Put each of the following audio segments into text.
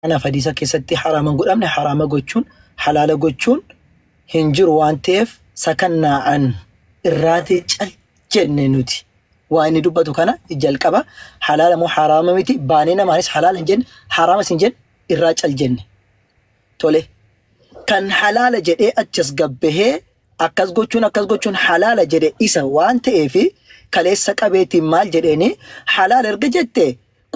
Qur'aanaaf hadiisa keessatti haraama hin godhamne haraama gochuun halaala gochuun hin jiru waan ta'eef sakannaa'an irraati cal jenne nuti. Waa inni dubbatu kana jalqaba halaala moo haraama miti baanee namaanis halaala hin jenne haraamas hin jenne irraa cal jenne. Tole. Kan halaala jedhee achas gabbahee akkas gochuun akkas gochuun halaala jedhe isa waan ta'eef kaleessa qabeetiin maal jedheeni halaala erga jette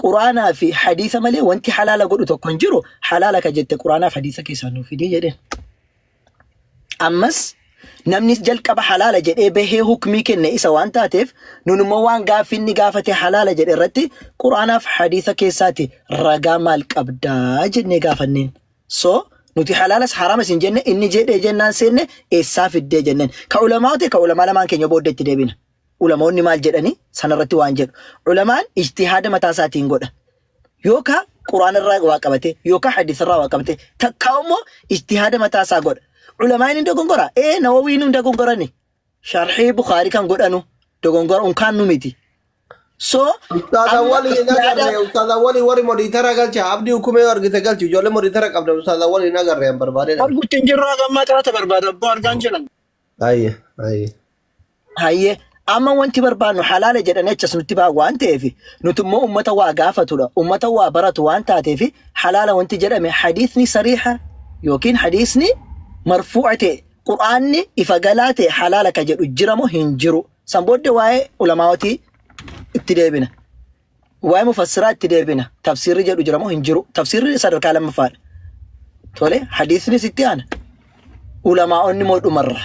quraanaa fi hadiisa malee wanti halaala godhu tokko hin jiru halaala ka jette quraanaa fi hadiisa keessaa nuuf fidii jedheen. Ammas namni jalqaba halaala jedhee bahee hukmii kenne isa waan taateef nun immoo waan gaaffinni gaafate halaala jedhe irratti quraanaaf hadiisa keessaati ragaa maal qabdaa jennee gaafanneen. So nuti halaalas haramas hin jenne inni jedhee jennaan seenne eessaa fiddee jenneen. Ka ulamaa ta'e ka ulamaa lamaan keenya booddee itti deebina. Ulamoonni maal jedhanii sanarratti waan jedhu. Ulamaan ijtihaada mataa isaatiin godha. Yookaan quraana irraa waa qabate yookaan hadiisa irraa waa qabate takkaa immoo ijtihaada mataa isaa godha. Ulamaan hin dogongora. Ee Nawawiin hin dogongorani. Sharhii Bukaarii kan godhanu dogongora unkaan nu miti. So Ustaaz amma Awwalii hin ijtihaada agarre. Ustaaz Awwalii warri modiitara galcha. Abdii hukumee yoo argite galchi. Ijoollee modiitara qabda. Ustaaz Awwalii hin agarre an barbaadee dhabe. Arguutti hin jirru hagammaa xiraata barbaada abbaa argaan jiran. Ayye ayye. Hayyee amma wanti barbaannu halaala jedhanii achas nutti ba'a waan ta'eef nuti immoo ummata waa gaafatudha. Ummata waa baratu waan taateef halaala wanti jedhame hadiisni sariiha yookiin hadiisni marfuu'a ta'e qur'aanni ifa galaa ta'e halaala ka jedhu jira moo hin jiru. San booddee waa'ee ulamaawotii itti deebina. Waa'ee mufassiraa itti deebina. Tafsiirri jedhu jira moo hin jiru. Tafsiirri sadarkaa lammaffaadha. Tole hadiisnis itti aana. Ulamaa'onni moo dhumarra.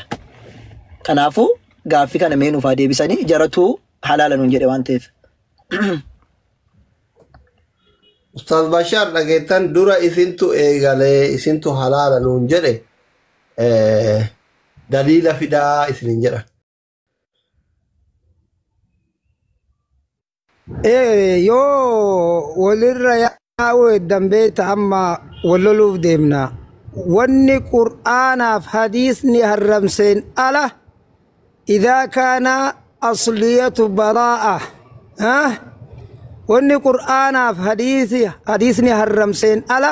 Kanaafuu gaaffii kana mee nuuf haa deebisanii jaratuu halaala nuun jedhe waan ta'eef. Ustaaz Bashaar dhageettan dura isintu eegalee isintu halaala nuun jedhe daliila fidaa isinin jedha. Yoo walirra yaa'uu heddan beekta amma wal loluuf deemna. Wanni qur'aanaaf hadiisni harramseen ala idaa kaana asliyatu baraa'a. Wanni qur'aanaaf hadiisni harramseen ala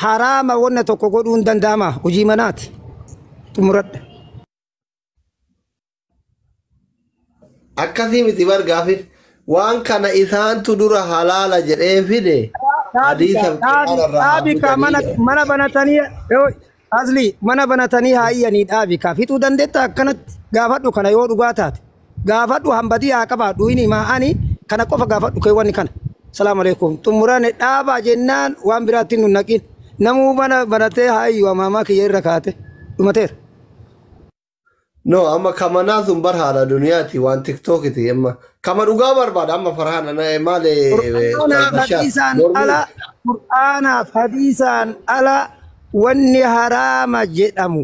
haraama wanna tokko godhuun danda'ama hojii manaati. Xumuradha. Akkasii miti bar gaafin waan kana isaantu dura halaala jedhee fide hadiisa quraana irraa haa Dhaabika fidanii mana jedhe. mana banatanii asli mana banatanii haa iyyanii dhaabika fixuu dandeetta akkanatti gaafadhu kana yoo dhugaa taate gaafadhu hambadii haa qabaadhu hin himaa ani kana qofa gaafadhu keewwanni kana. Salaamu alaikum. Xumurane dhaabaa jennaan waan biraatti nu naqin. Namuu mana banatee haa iyyu amaamaa kiyya irra kaate dhumateera. No amma kamanaa sun bar haala duniyaati waan tiktookiti amma kama dhugaa barbaada amma farhaan ana maali Ustaaz Qur'aanaaf Bashaar hadiisaan mormii ala Qur'aanaaf hadiisaan ala wanni haraama jedhamu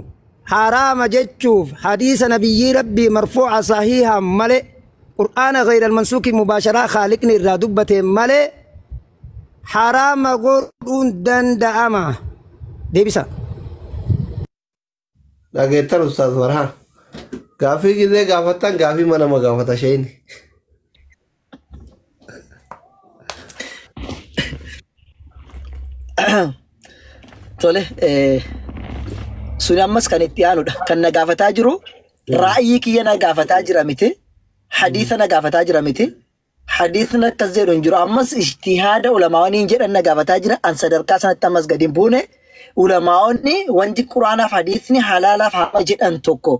haraama jechuuf hadiisa nabiyyii rabbii marfuuca sahiihaan malee qur'aana ghayra almansuuki mubaasharaa khaaliqni irraa dubbate malee haraama godhuun danda'ama. Deebisa. Dhageettan Ustaaz Farhaan gaafii gizee gaafattan gaafii mana gaafata sheeni. Tole suni ammas kan itti aanudha. Kan na gaafataa jiru raa'yii kiyya na gaafataa jira miti. Hadiisa na gaafataa jira miti. Hadiisni akkas jedhu hin jiru. Ammas ijtihaada ulamaa'onni hin jedhan na gaafataa jira. An sadarkaa sanatti ammas gadi hin buune. Ulamaa'onni wanti quraanaaf hadiisni halaalaaf haraama jedhan tokko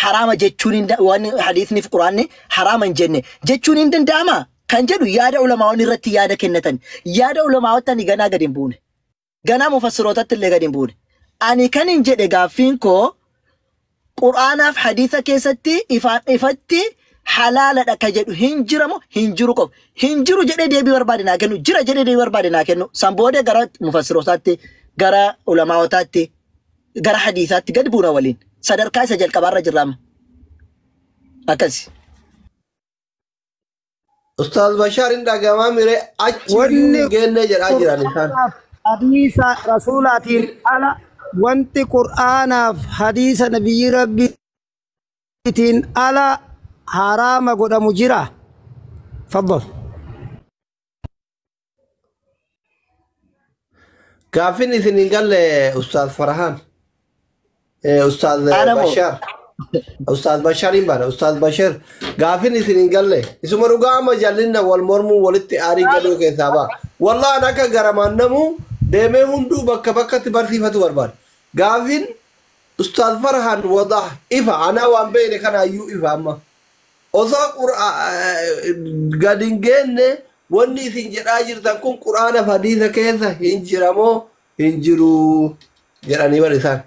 haraama jechuun hin wanni hadiisni fi quraanni haraama hin jenne jechuun hin danda'ama kan jedhu yaada ulamaa'onni irratti yaada kennatan. Yaada ulamaa'otti ani ganaa gadi hin buune. Ganaa mufassirootatti illee gadi hin buune. Ani kan hin jedhe gaaffiin koo quraanaaf hadiisa keessatti ifaan ifatti halaaladha ka jedhu hin jiramu hin jiru qofa. Hin jiru jedhee deebii barbaade naa kennu jira jedhee deebii barbaade naa kennu. San booda gara mufassirootaatti gara ulamaa'otaatti gara hadiisaatti gadi buuna waliin. Sadarkaa isa jalqabaarra jirra amma. Akkasi. Ustaaz Bashaar hin dhagamaa mire achi Wanni hin geenne jedhaa jiran isaan. qur'aanaaf hadiisa rasuulaatiin ala wanti qur'aanaaf hadiisa nabiyyii rabbiitiin ala haraama godhamu jira. Faddal. Gaaffiin isin hin galle Ustaaz Farhaan. Ustaaz Ana moo? Bashar. Ustaaz Bashar hin baana. Ustaaz Bashar. Gaaffiin isin hin galle. Isuma dhugaa amma jallinna wal mormuu walitti aarii galuu keessaa ba'a. Wallaan akka garamaan namu deemee hunduu bakka bakkatti barsiifatu barbaada. Gaaffiin Ustaaz Farhaan wadaa ifa anaa waan beekne kanaayyuu ifa amma. Osoo gad hin geenne wanni isin jedhaa jirtan kun quraana fi hadiisa keessa hin jiramoo hin jiru jedhanii bar isaan.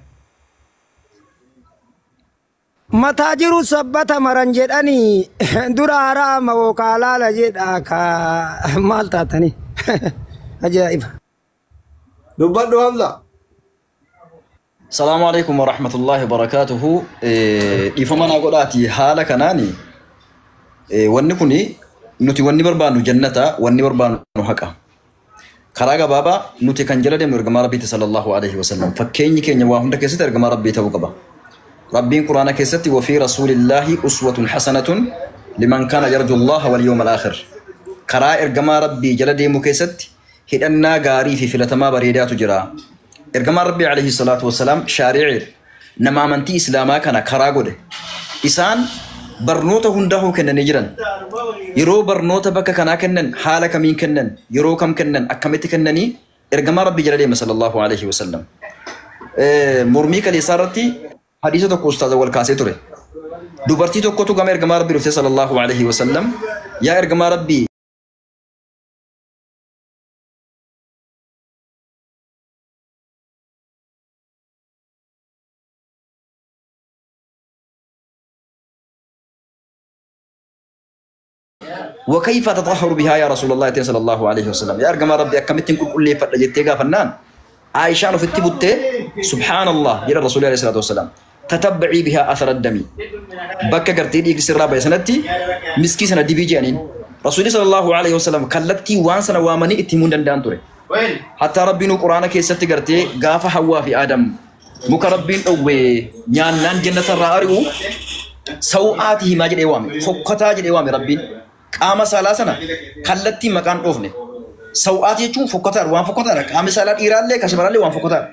Mataa jiru sabbata maran jedhanii dura haraama yookaan halaala jedha ka maal taatanii ajaa'iba. Dubbadhu Hamza. Salaamu alaikum wa rahmatullahi wa barakaatuhu. Dhiifama naa godhaati haala kanaani wanni kuni nuti wanni barbaannu jannata, wanni barbaannu haqa. Karaa gabaabaa nuti kan jala deemnu ergamaa Rabbiiti sallallahu alaihi wasallam. Fakkeenyi keenya waa hunda keessatti ergamaa Rabbii ta'uu qaba. Rabbiin Quraana keessatti wa fi rasuulillaahi uswatun hasanatun liman kaana yarju Allaha wal yawmal aakhir. Karaa ergamaa Rabbii jala deemuu keessatti hidhannaa gaarii fi filatamaa bareedaatu jira. Ergamaan Rabbii alayhi salaatu wasalaam shaari'eedha. Nama amantii Islaamaa kana karaa godhe. Isaan barnoota hundaa'uu kennanii jiran. Yeroo barnoota bakka kanaa kennan haala kamiin kennan, yeroo kam kennan, akkamitti kennanii ergamaa Rabbii jala deema sallallahu alaihi wasallam. Mormii kaleessaa irratti hadiisa tokko ustaaza wal kaasee ture. Dubartii tokkotu gama ergamaa Rabbii dhufte sallallahu alaihi wasallam. Yaa ergamaa Rabbii وكيف تطهر بها يا رسول الله صلى الله عليه وسلم يا ارجم ربي اكملت كل كل فدجتي فنان عائشة في التبوت سبحان الله يا الرسول عليه الصلاة والسلام تتبعي بها أثر الدم بكا قرتي ديك سر رابع سنتي مسكي سنة دي بيجانين رسول صلى الله عليه وسلم كلتي وان سنة وامني اتمون دندان توري حتى ربي نو قرآن كيست قرتي غاف حوا في آدم مكربين أوي نيان جنة الرأريو سوآته ما جد إوامي فكتا جد إوامي ربي qaama saalaa sana kallattii maqaan dhoofne. Saw'aati jechuun fokkataadha, waan fokkataadha. Qaamni saalaa dhiiraallee kan shamarraallee waan fokkataadha.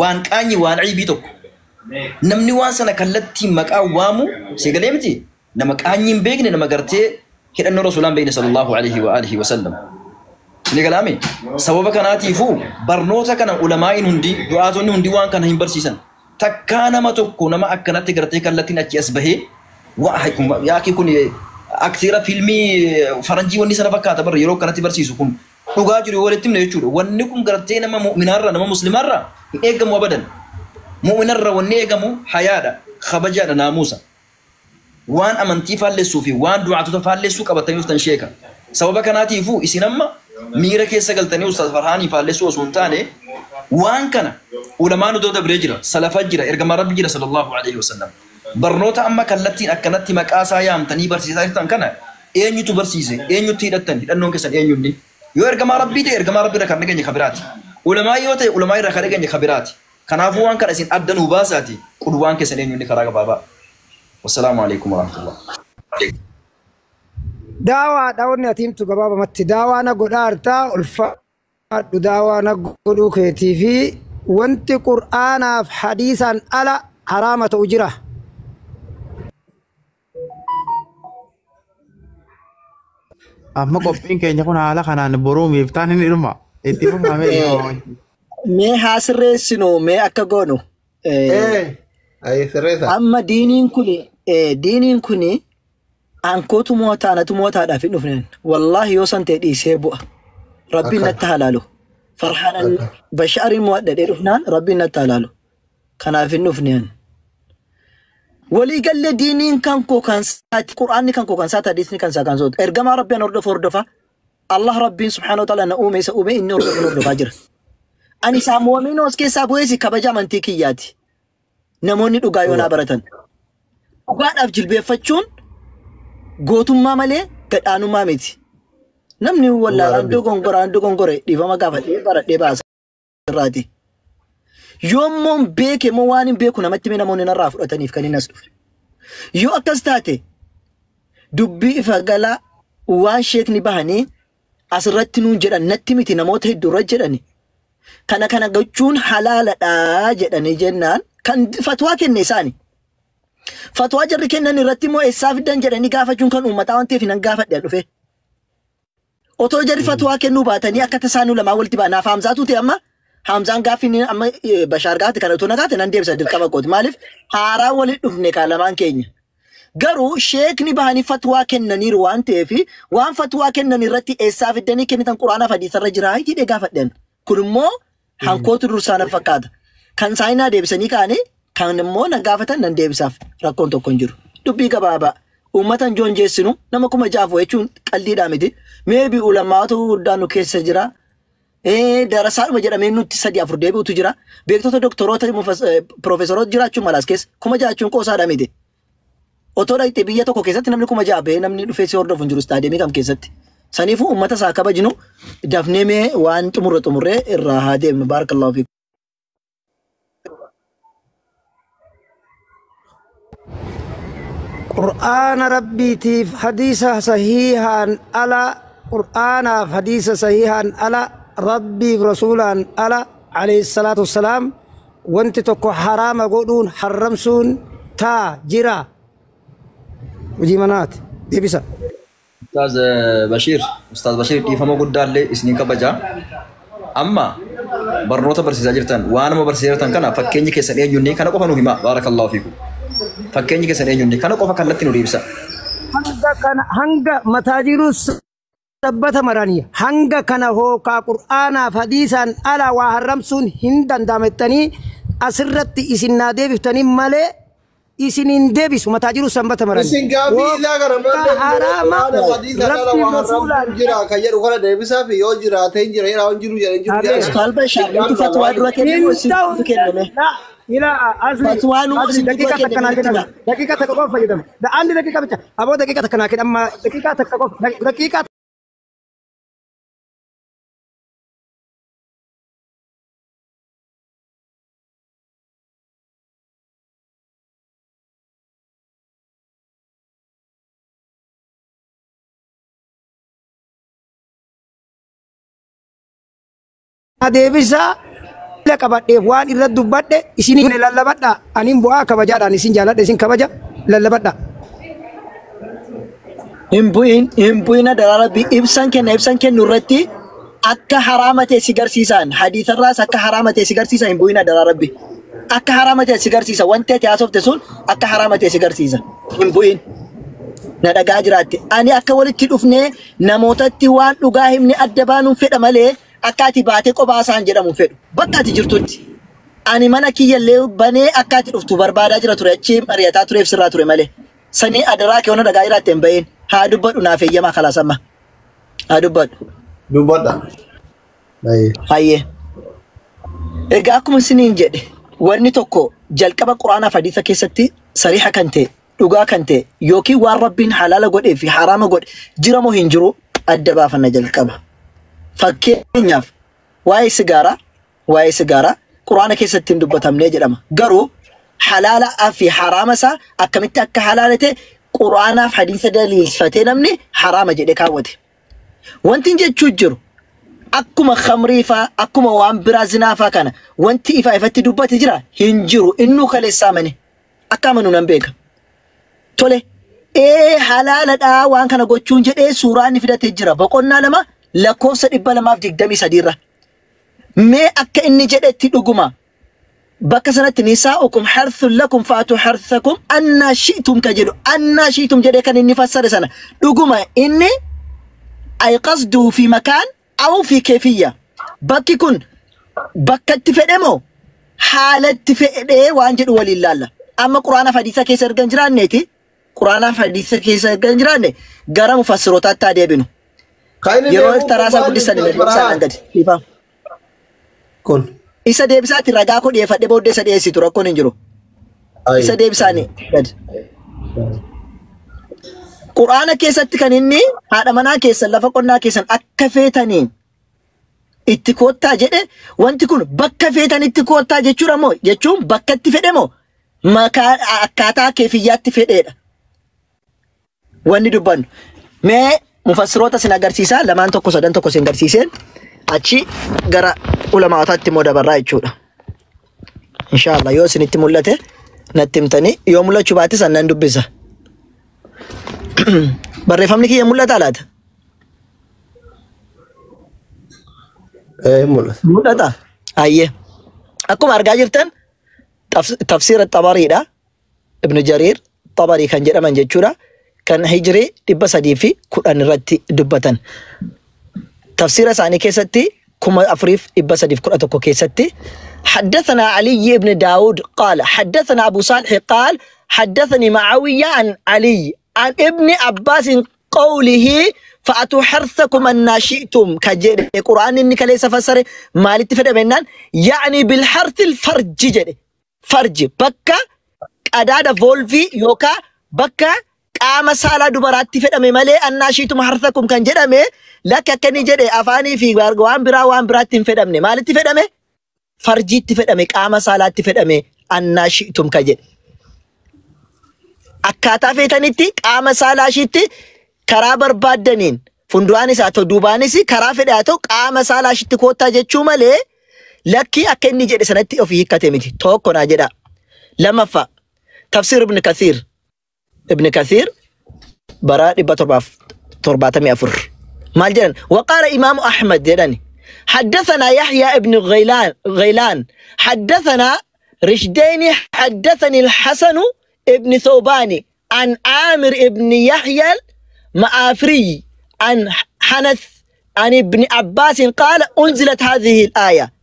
Waan qaanyi, waan ciibii tokko. Namni waan sana kallattii maqaa waamu seegalee miti. Nama qaanyi hin beekne, nama gartee hidhannoo rasuulaa hin beekne sallallahu alaihi wa alihi wa sallam. Ni galaame sababa kanaatiifuu barnoota kana ulamaa'iin hundi du'aatonni hundi waan kana hin barsiisan. Takkaa nama tokko nama akkanatti gartee kallattiin achi as bahee yaakii kun aktiira fiilmii faranjii wanni sana fakkaata barra yeroo kanatti barsiisu kun dhugaa jiru yoo walitti himne jechuudha. Wanni kun gartee nama mu'minaarra nama muslimaarra hin eegamu abadan. Mu'minarra wanni eegamu hayaadha, kabajaadha, naamusa. Waan amantii faallessuu fi waan du'aatota faallessuu qabatanii dhuftan sheeka. Sababa kanaatiifuu isin amma miira keessa galtanii Ustaaz Farhaanii faallessuu osoo hin taane waan kana ulamaan utuu dabree jira, salafa jira, ergamaa Rabbi jira sallallahu alaihi wasallam. Barnoota amma kallattiin akkanatti maqaa isaa yaamtanii barsiisaa jirtan kana eenyutu barsiise? Eenyutti hidhattan? Hidhannoon keessan eenyunni? Yoo ergamaa Rabbii ta'e ergamaa Rabbii irraa kan dhageenye kabiraati. Ulamaa yoo ta'e ulamaa irraa kan dhageenye kabiraati. Kanaafuu waan kana isin adda nuu baasaati qudwaan keessan eenyunni karaa gabaabaa. Wassalaamu alaikum warahmatullah. Daawaadha wanni ati himtu gabaabamatti daawaa na godhaa hartaa ulfaadhu daawaa na godhuu keetii fi wanti qur'aanaaf hadiisaan ala haraama ta'u jira. Amma qophiin keenya kun haala kanaan boruu miiftaan hin dhuma. Itti fufamee dhiifama. Mee haa sirreessinu mee akka goonu. Ayi sirreessa. Amma diiniin kuni ankootu mootaa natu mootaadhaaf hin dhufneen. Wallaahi yoo san ta'e dhiisee bu'a. Rabbiin natti halaalu. Farhaanan Bashaariin mo'adhadhee dhufnaan Rabbiin natti halaalu. Kanaaf hin dhufneen. Waliigallee diiniin kan koo kan saati quraanni kan koo kan saati hadiisni kan isaa kan soota. Ergamaa Rabbiin hordofu hordofa. Allah Rabbiin subhaanahu wa ta'ala na uume isa uume inni hordofu hordofaa jira. Ani isaa mu'amina os keessaa bu'eesi kabaja amantii kiyyaati. Namoonni dhugaa yoo naa baratan. Dhugaadhaaf jilbeeffachuun gootummaa malee gadhaanummaa miti. Namni wallaalaan dogongoraan dogongore dhiifama gaafadhee baradhee baasa irraati. Yoommoo hin beeke immoo waan hin beeku namatti mee namoonni narraa fudhataniif kan inni as dhufe. Yoo akkas taate dubbii ifa galaa waan sheekni bahanii asirratti nuun jedhan natti miti namoota hedduu irra jedhani. Kana kana gochuun halaaladha jedhanii jennaan kan fatwaa kenne isaani. Fatwaa jarri kennan irratti immoo eessaa fiddan jedhanii gaafachuun kan uummataa waan ta'eef nan gaafadhe dhufe. Otoo jarri fatwaa kennuu baatanii akka tasaa nu lamaa walitti ba'a. Naaf Hamzaatu ta'e amma Hamzaan gaaffii inni amma Bashaar gaafate kana otoo na gaafate nan deebisa dirqama kooti. Maaliif haaraa walitti dhufne kaa lamaan keenya. Garuu sheekni bahanii fatwaa kennaniiru waan ta'eef waan fatwaa kennan irratti eessaa fiddanii kennitan quraanaaf hadiisarra jiraa jedhee gaafadhan. Kun immoo hankootu dursaa na fakkaata. Kan isaanii naa deebisanii kaanii kan immoo na gaafatan nan deebisaaf rakkoon tokko hin jiru. Dubbii gabaabaa. Uummata hin joonjeessinu nama 6000 jechuun qalliidhaa miti. Meebii ulamaatu guddaa nu keessa jira. Darasaadhuma jedhamee nutti 3 4 deebi'utu jira. Beektota doktoroota piroofeesoroota jiraachuun malaas keessa 6000 jechuun qoosaadha miti. Otoo dhaqxee biyya tokko keessatti namni 6000 bahee namni dhufee si hordofu hin jiru istaadiyeemii kam keessatti. Saniifuu uummata isaa kabajnu dafnee mee waan xumurre xumurree irraa haa deemnu. Baarakallahu fiikum. Qur'aana Rabbiitiif hadiisa sahiihaan ala, Qur'aanaaf hadiisa sahiihaan ala, Rabbiif Rasuulaan ala alayhi salaatu wassalaam wanti tokko haraama godhuun harramsuun taa jira. Hojii manaati. Deebisa. Ustaaz Bashiir, Ustaaz Bashiir dhiifama guddaallee isinii kabaja. Amma barnoota barsiisaa jirtan, waan nama barsiisaa jirtan kana fakkeenyi keessan eenyunni kana qofa nu hima. Baarakallahu fiikum. Fakkeenyi keessan eenyunni kana qofa kallatti nu deebisa. Hanga kana hanga mataa jiru sabbata maranii hanga kana hookaa Qur'aanaaf hadiisaan ala waa harramsuun hin danda'amettanii asirratti isin naa deebiftanii malee isin hin deebisu mataa jiru sanbata maranii. Isin gaaffii isaa kana maal Hookaa haraama Qur'aana hadiisa ala Rabbiin waa Rasuulaan harramsuun jira kan jedhu kana deebisaa fi yoo jiraate hin jira jedhaa hin jiru jedha hin jiru Abeet. jedha. Ustaaz Bashaar nuti fatwaa dura kenne moo Hin isin ta'u kenname? la ila asli Fatwaa nu asli isin dura daqiiqaa takka kenname naa nutti kenname hima. daqiiqaa takka qofa fayyadama andi daqiiqaa bicha aboo daqiiqaa takka naa kenna amma daqiiqaa takka qofa daqiiqaa deebisaa qabadheef waan irra dubbadhe isin lallabadha anin bu'aa kabajaadhaan isin jaaladha isin kabaja lallabadha. Hin bu'in hin bu'in adaraa Rabbii ibsan kenna ibsan kennu irratti akka haraama ta'e si garsiisan hadiisarraas akka haraama ta'e si garsiisan hin bu'in adaraa Rabbii. Akka haraama ta'e si garsiisa wanti ati haasofte sun akka haraama ta'e si garsiisa hin bu'in. Na dhagaa jiraatte ani akka walitti dhufnee namootatti waan dhugaa himne adda baanuun fedha malee akka ati baatee kophaa isaan jedhamu fedhu bakka ati jirtutti. Ani mana kiyyallee banee akka ati dhuftu barbaadaa jira ture achi mari'ataa tureef sirraa ture malee. Sanii adaraa kee waan dhagaa jiraatte hin bahin haa dubbadhu naaf eeyyamaa kalaas amma haa dubbadhu. Dubbadha. Hayyee. Egaa akkuma isiniin jedhe wanni tokko jalqaba quraanaaf hadiisa keessatti sariiha kan ta'e dhugaa kan ta'e yookiin waan Rabbiin halaala godhee fi haraama godhe jira moo hin jiru adda baafanna jalqaba. Fakkeenyaaf waa'ee sigaaraa quraana keessatti hin dubbatamnee jedhama. Garuu halaala fi haraama isaa akkamitti akka halaala ta'e quraanaaf hadiisa daliilfatee namni haraama jedhee kaawwate. Wanti hin jechuu jiru akkuma khamrii faa akkuma waan biraa zinaa faa kana wanti ifaa ifatti dubbate jira hin jiru innuu kaleessaa mane akka amanu nan beeka. Tole halaaladhaa waan kana gochuun jedhee suuraa inni fidatee jira boqonnaa 2 lakkoofsa 223 irra. Mee akka inni jedhetti dhuguma bakka sanatti nisaa'ukum harthun lakum faatu harthakum annaa shi'tum ka jedhu annaa shi'tum jedhee kan inni fassare sana dhuguma inni ay qasduu fi makaan aw fi keefiyya bakki kun bakka itti fedhe moo haalatti fedhee waan jedhu waliin laalla. Amma quraanaaf hadiisa keessa erga hin jiraanneeti quraanaaf hadiisa keessa erga hin jiraanne gara mufassirootaatti haa deebinu. Kan inni Yeroo deebi'u taraasaa maali guddisanii Ustaaz deebisaan Barhaan? gadi. Dhiifama. Kun. Isa deebisaatti ragaa koo dhiyeeffadhee booddee isa dhiyeessitu rakkoon hin jiru. Isa deebisaanii gadi. Quraana keessatti kan inni haadha manaa keessan lafa qonnaa keessan akka feetaniin itti koottaa jedhe wanti kun bakka feetanitti koottaa jechuudha moo jechuun bakka itti fedhe moo makaa akkaataa keefiyyaatti fedheedha. Wanni dubbannu mee mufassiroota sin agarsiisaa lamaan tokko sadan tokko sin agarsiiseen Achi gara ulamaawotaatti immoo dabarraa jechuudha. Inshaallah yoo isinitti mul'ate natti himtanii yoo mul'achuu baates annan dubbisa. Barreeffamni kiyya mul'ataa laata? Ee mul'ata. Mul'ata? Ayyee. Akkuma argaa jirtan tafsiira Xabariidha. Ibn Jariir Xabarii kan jedhaman jechuudha. Kan hijirii 310 irratti dubbatan. Tafsiira isaanii keessatti 4311 keessatti حدثنا علي بن داود قال حدثنا أبو صالح قال حدثني معاوية عن علي عن ابن عباس قوله فأتوا حرثكم أن شئتم كجد القرآن إنك ليس فسر ما لتفد يعني بالحرث الفرج جد فرج بكة qadaada voolvii yookaan bakka qaama saalaa dubaraatti fedhame malee annaashiitum harsakum kan jedhame lakki akka inni jedhe afaanii fi waan biraa waan biraatti hin fedhamne. Maalitti fedhame? Farjiitti fedhame, qaama saalaatti fedhame annaashiitum kan jedhe. Akkaataa feetanitti qaama saalaa ishiitti karaa barbaaddaniin fuulduraanis haa ta'u duubaanis karaa fedhe haa ta'u qaama saalaa ishiitti koottaa jechuu malee lakki akka inni jedhe sanatti ofii hiikkate miti. Tokko naa jedha. Lammaffaa tafsiir Ibn Kathiir. Ibn Kathiir bara 774 maal jedhan? Waqaala Imaamu Ahmad jedhani. حدثنا يحيى ابن غيلان حدثنا رشدين حدثني الحسن ابن ثوبان عن عامر ابن يحيى المعافري عن حنث عن ابن عباس قال أنزلت هذه الآية.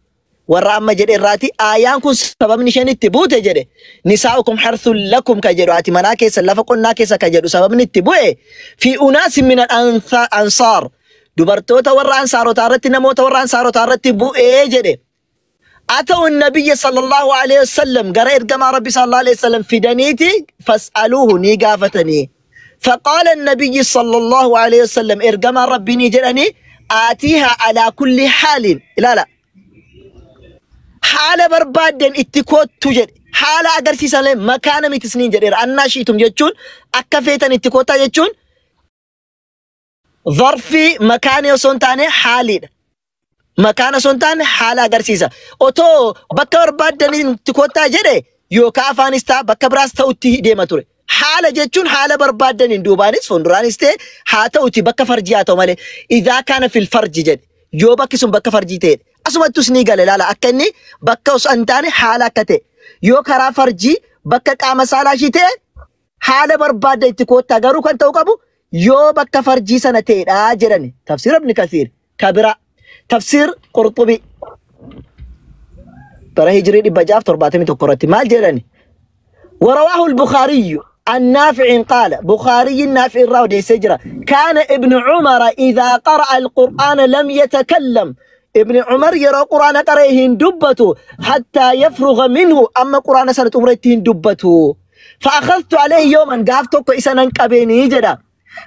warra amma jedhe irraati aayaan kun sababni isheen itti buute jedhe nisaa'ukum harthun lakum ka jedhu ati manaa keessa lafa qonnaa keessa ka jedhu sababni itti bu'e fi unaasin min ansaar dubartoota warra ansaarotaa irratti namoota warra ansaarotaa irratti bu'ee jedhe. أتوا النبي صلى الله عليه وسلم قرأ إرقم ربي صلى الله عليه وسلم في دنيتي فاسألوه نيقافتني فقال النبي صلى الله عليه وسلم إرقم ربي نيجرني آتيها على كل حال. لا لا haala barbaadden itti koottu jedhe. Haala agarsiisan makaana miti isiniin jedheera. Annaa shiitum jechuun akka feetan itti koottaa jechuun zarfii makaana osoo hin taane haaliidha. Makaana osoo hin taane haala agarsiisa. Otoo bakka barbaaddan itti koottaa jedhe yookaan afaanis ta'a bakka biraas ta'utti deema ture. Haala jechuun haala barbaaddaniin duubaanis fuulduraanis ta'e haa ta'uti bakka farjii haa ta'u malee idhaa kaana fil farji jedhe yoo bakki sun bakka farjii ta'edha. Asumattus ni gale laala akka inni bakka osoo hin taane haala akka ta'e yoo karaa farjii bakka qaama saalaa ishii ta'e haala barbaadda itti koottaa garuu kan ta'u qabu yoo bakka farjii sana ta'edha jedhani. Tafsiir Ibn Kathiir kabira tafsiir Qurxubii bara hijirii 671 irratti maal jedhani? ورواه البخاري عن نافع قال بخاري نافع راودي سجرة كان ابن عمر إذا قرأ القرآن لم يتكلم. ابن عمر يرى قرآن قرأه دبته حتى يفرغ منه أما قرآن سنة أمرته دبته فأخذت عليه يوما قافتك إسانا قبيني جدا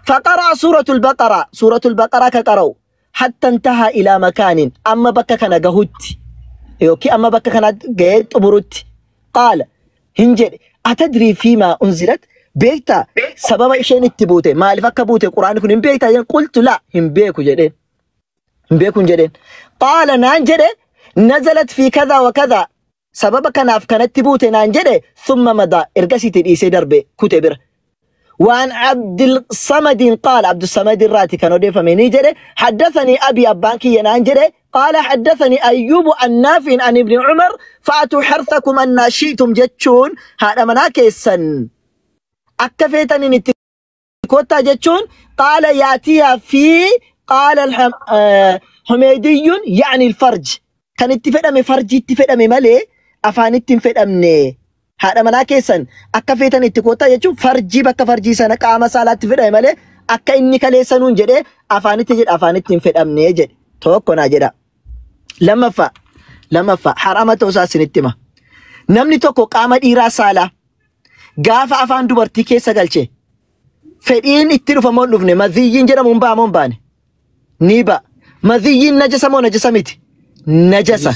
فقرأ سورة البقرة سورة البقرة كقرأ حتى انتهى إلى مكان أما بك كان قهت يوكي أما بك كان قهت أمرت قال هنجر أتدري فيما أنزلت بيتا سبب إشين التبوتة ما لفك بوتة قرآن كن بيتا قلت لا هم بيكو جدين هم بيكو جدين قال نانجر نزلت في كذا وكذا سبب كان كانت تبوتة نانجر ثم مضى إرقسي تدئيسي دربي كتبر وعن عبد الصمد قال عبد الصمد الراتي كانوا ديفا من حدثني أبي أبانكي ينانجر قال حدثني أيوب النافع عن ابن عمر فأتوا حرثكم أن شئتم جتشون هذا مناكيسا أكفيتني نتكوتا جتشون قال يأتيها في قال حميدي يعني الفرج كان اتفق أمي فرجي اتفق أمي مالي أفان اتفق أمني هذا مناكيسا أكفيتني نتكوتا جتشون فرجي بك فرجي سنة قام سالات اتفق أمي مالي أكا إني كليسانون جدي أفان اتجد أفان اتفق أمني جد توكنا جدا Lammaffaa haraama ta'uu isaa isinitti hima. Namni tokko qaama dhiiraa saalaa gaafa afaan dubartii keessa galche fedhiin itti dhufa moo hin dhufne maziyyiin jedhamu hin ba'a moo hin baane? Ni ba'a. Maziyyiin najasa moo najasa miti? Najasa.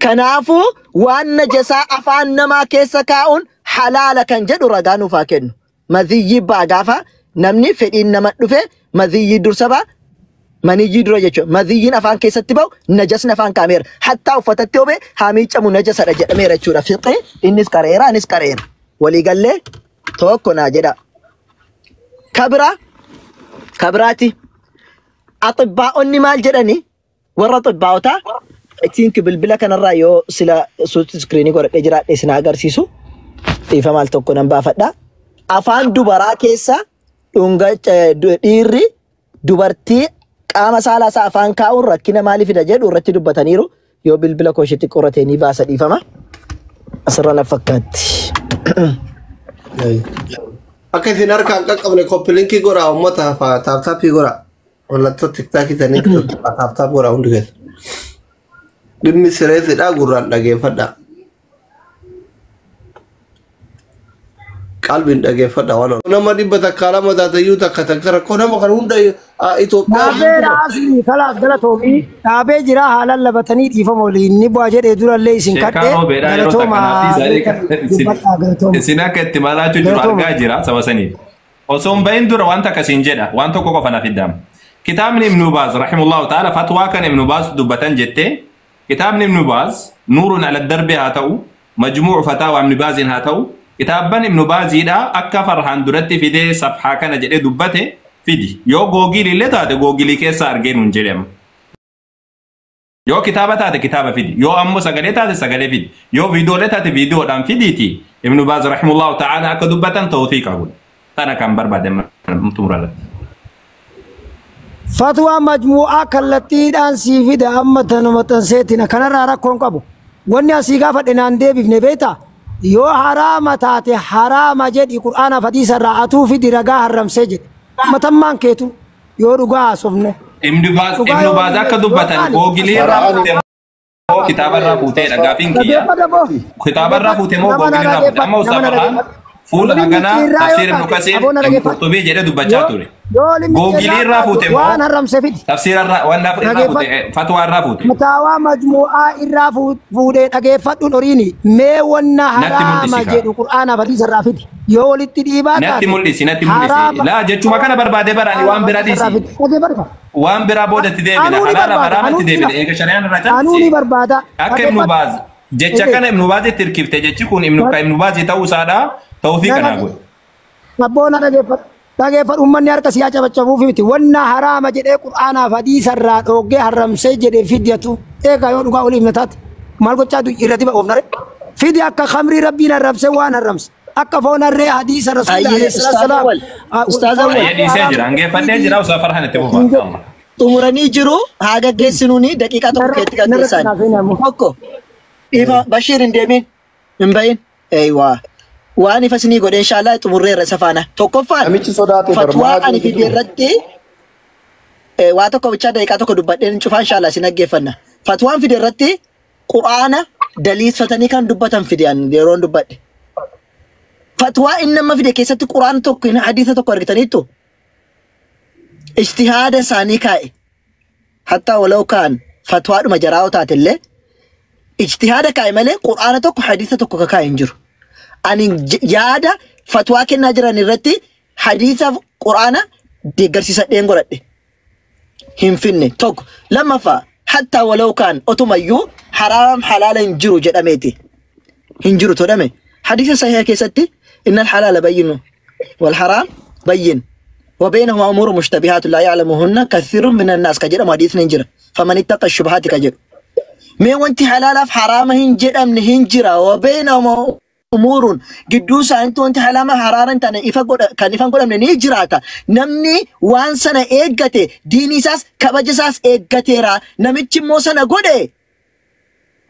Kanaafuu waan najasaa afaan namaa keessa kaa'uun halaala kan jedhu ragaa nuuf haa kennu. Maziyyii ba'a gaafa namni fedhiin nama dhufe maziyyii dursa ba'a. Maniyyii dura jechuudha. Madiyyiin afaan keessatti ba'u najasni afaan kaameera. Hattaa uffatatti hobee haa miicamu najasadha jedhameera jechuudha. Fiqee innis qareera anis qareera. Waliigallee tokko naa jedha. Kabira kabiraati. Axibbaa'onni maal jedhani? Warra xibbaa'otaa I think bilbila kanarraa yoo sila suuti iskiriinii godhadhee jiraadhe isin agarsiisu dhiifa maal tokko nan baafadha. Afaan dubaraa keessa dhunga dhiirri dubartii qaama saalaa isaa afaan kaa'uun rakkina maalii fida jedhu irratti dubbataniiru. Yoo bilbila koo isheetti qoratee ni baasa dhiifama. Asirra na fakkaatti. Akka isin harkaan qaqqabne koppilinkii godhaa uummata taaptaappii godhaa. Mallattoo tiktaakii tanii taaptaap godhaa hundi keessa. Dhimmi sireesidhaa gurraan dhageeffadhaa. Qalbiin dhageeffadhaa waan oolu. Nama 102 taateyyuu takka takka rakkoo nama kan hunda Itoophiyaa. Dhaabee asli kalaas galatoomii dhaabee jira haalaan labatanii dhiifama waliin ni bu'aa jedhee durallee isin kadhee galatooma dubbadhaa galatooma. Isin akka itti malaachuu jiru argaa jira saba saniif. Osoo hin bahin dura wanta akkasiin jedha waan tokko qofa naaf hiddaama. Kitaabni Ibnu Baaz rahimullahu ta'ala fatwaa kan Ibnu Baaz dubbatan jettee kitaabni Ibnu Baaz nuurun ala darbe haa ta'u majmuucu fataawa Ibnu Baaziin haa ta'u kitaabban Ibnu Baaziidha akka farhaan duratti fidee safhaa kana jedhee dubbate fidi yoo googilii illee taate googilii keessa argee nuun jedhama. Yoo kitaaba taate kitaaba fidi yoo ammoo sagalee taate sagalee fidi yoo viidiyoolee taate viidiyoodhaan fidiiti Ibnu Baaz rahimullahu ta'ala akka dubbatan tawfiiqa godhe tana kan barbaade xumuralatti. Fatwaa majmuu'aa kallattiidhaan sii fida amma tanuma tanseetina kanarraa rakkoon qabu. Wanni asii gaafadhe naan deebifne beektaa? Yoo haraama taate haraama jedhi qur'aanaaf hadiisa irraa atuu fidi ragaa haramsee jedhe. Matammaan keetu yoo dhugaa haasofne. Ibnu Baaz akka dubbatan googilii irraa fuute moo kitaaba irraa fuuteedha gaafiin kiyya. Kitaaba irraa fuute moo googilii irraa fuute amma Ustaaz Farhaan fuula haganaa tafsiir Ibnu Kasiir Ibnu Qurxubii jedhee dubbachaa ture. Googilii irraa fuute moo waan haramse fidi. Tafsiira irraa waan irraa fuute fatwaa irraa fuute. Mataawaa majmuu'aa irraa fuudhee dhageeffadhuun horiini mee wanna haraama jedhu qur'aanaaf hadiisa irraa fidi. Yoo walitti dhiibaa taate. Natti mul'isi natti mul'isi. Laa jechuma kana barbaadee baraani waan biraa dhiisi. Waan biraa boodatti deebina halaala haraamatti deebina eega shari'aan irraa callisee. Anuu ni barbaada. Akka Ibnu Baaz jecha kana Ibnu Baazitti hirkifte jechi kun Ibnu Baazi ta'uu isaadha tawfiiqa naa godhe. Abboon dhageeffadhu. Dhageeffadhu uummanni harka siyaa cabacabuuf miti. Wanna haraama jedhee qur'aanaaf hadiisa irraa dhoogee haramsee jedhee fidiyatu. Eegaa yoo dhugaa oliif na taate maal gochaa irratti ba'uuf nare. Fidi akka khamrii rabbiin haramsee waan haramse. Akka foon harree hadiisa rasuulillah alayhi salaam. Ustaaz Awwal. Ayyee dhiisee jira hangeeffadhee jira Ustaaz Farhaan itti fufa. Xumuranii jiru haa gaggeessinuuni daqiiqaa tokko keessatti gaggeessan. Tokko ifa Bashiir hin deemin hin bahin. Eeywaa. Waan ifa isinii godhe inshaallah xumurreerra isa faana. Tokkoffaan fatwaa ani fide irratti waa tokko bichaa daqiiqaa tokko dubbadheen cufaa inshaallah isin dhaggeeffanna. Fatwaan fide irratti quraana daliisfatanii kan dubbatan fide ani yeroon dubbadhe. Fatwaa inni amma fide keessatti quraana tokko hadiisa tokko argitaniittu ijtihaada isaanii kaa'e. Hattaa walau kaan fatwaadhuma jaraa'oo taate illee ijtihaada kaa'e malee quraana tokko hadiisa tokko kaa'e hin jiru. Ani yaada fatwaa kennaa jiran irratti hadiisa quraana deeggarsiisadheen godhadhe. Hin finne tokko lammaffaa hattaa walau kaan otumayyuu haraam halaala hin jiru jedhameeti. Hin jiru todhame. Hadiisa sahiha keessatti إن الحلال بين والحرام بين وبينهما أمور مشتبهات لا يعلمهن كثير من الناس كجر ما حديث ننجر فمن اتقى الشبهات كجر مي وانت حلال في حرام هنجر أم هنجر وبينهما أمور قدوسة أنت وانت حلال حرام أنت أنا كان إفقد أم نجراتا نمني وان سنة إيجاتي ديني ساس كبجساس إيجاتي را نمتش موسنا قده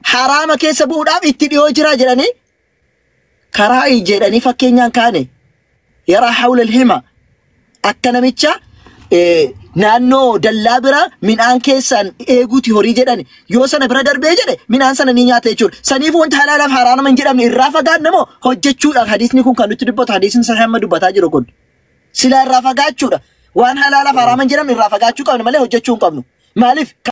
حرام كيس بوداب اتديو جرا جراني karaa jedhanii fakkeenyaan kaane yaraa hawla alhima akka namicha naannoo dallaa bira midhaan keessaan eeguuti horii jedhani yoo sana bira darbee jedhe midhaan sana ni nyaata jechuudha. Saniif wanta halaalaaf haraama hin jedhamne irraa fagaanna moo hojjechuudhaaf hadiisni kun kan nutti dubbatu hadiisni sana hamma dubbataa jiru kun sila irraa fagaachuudha. Waan halaalaaf haraama hin jedhamne irraa fagaachuu qabna malee hojjechuu hin qabnu. Maaliif?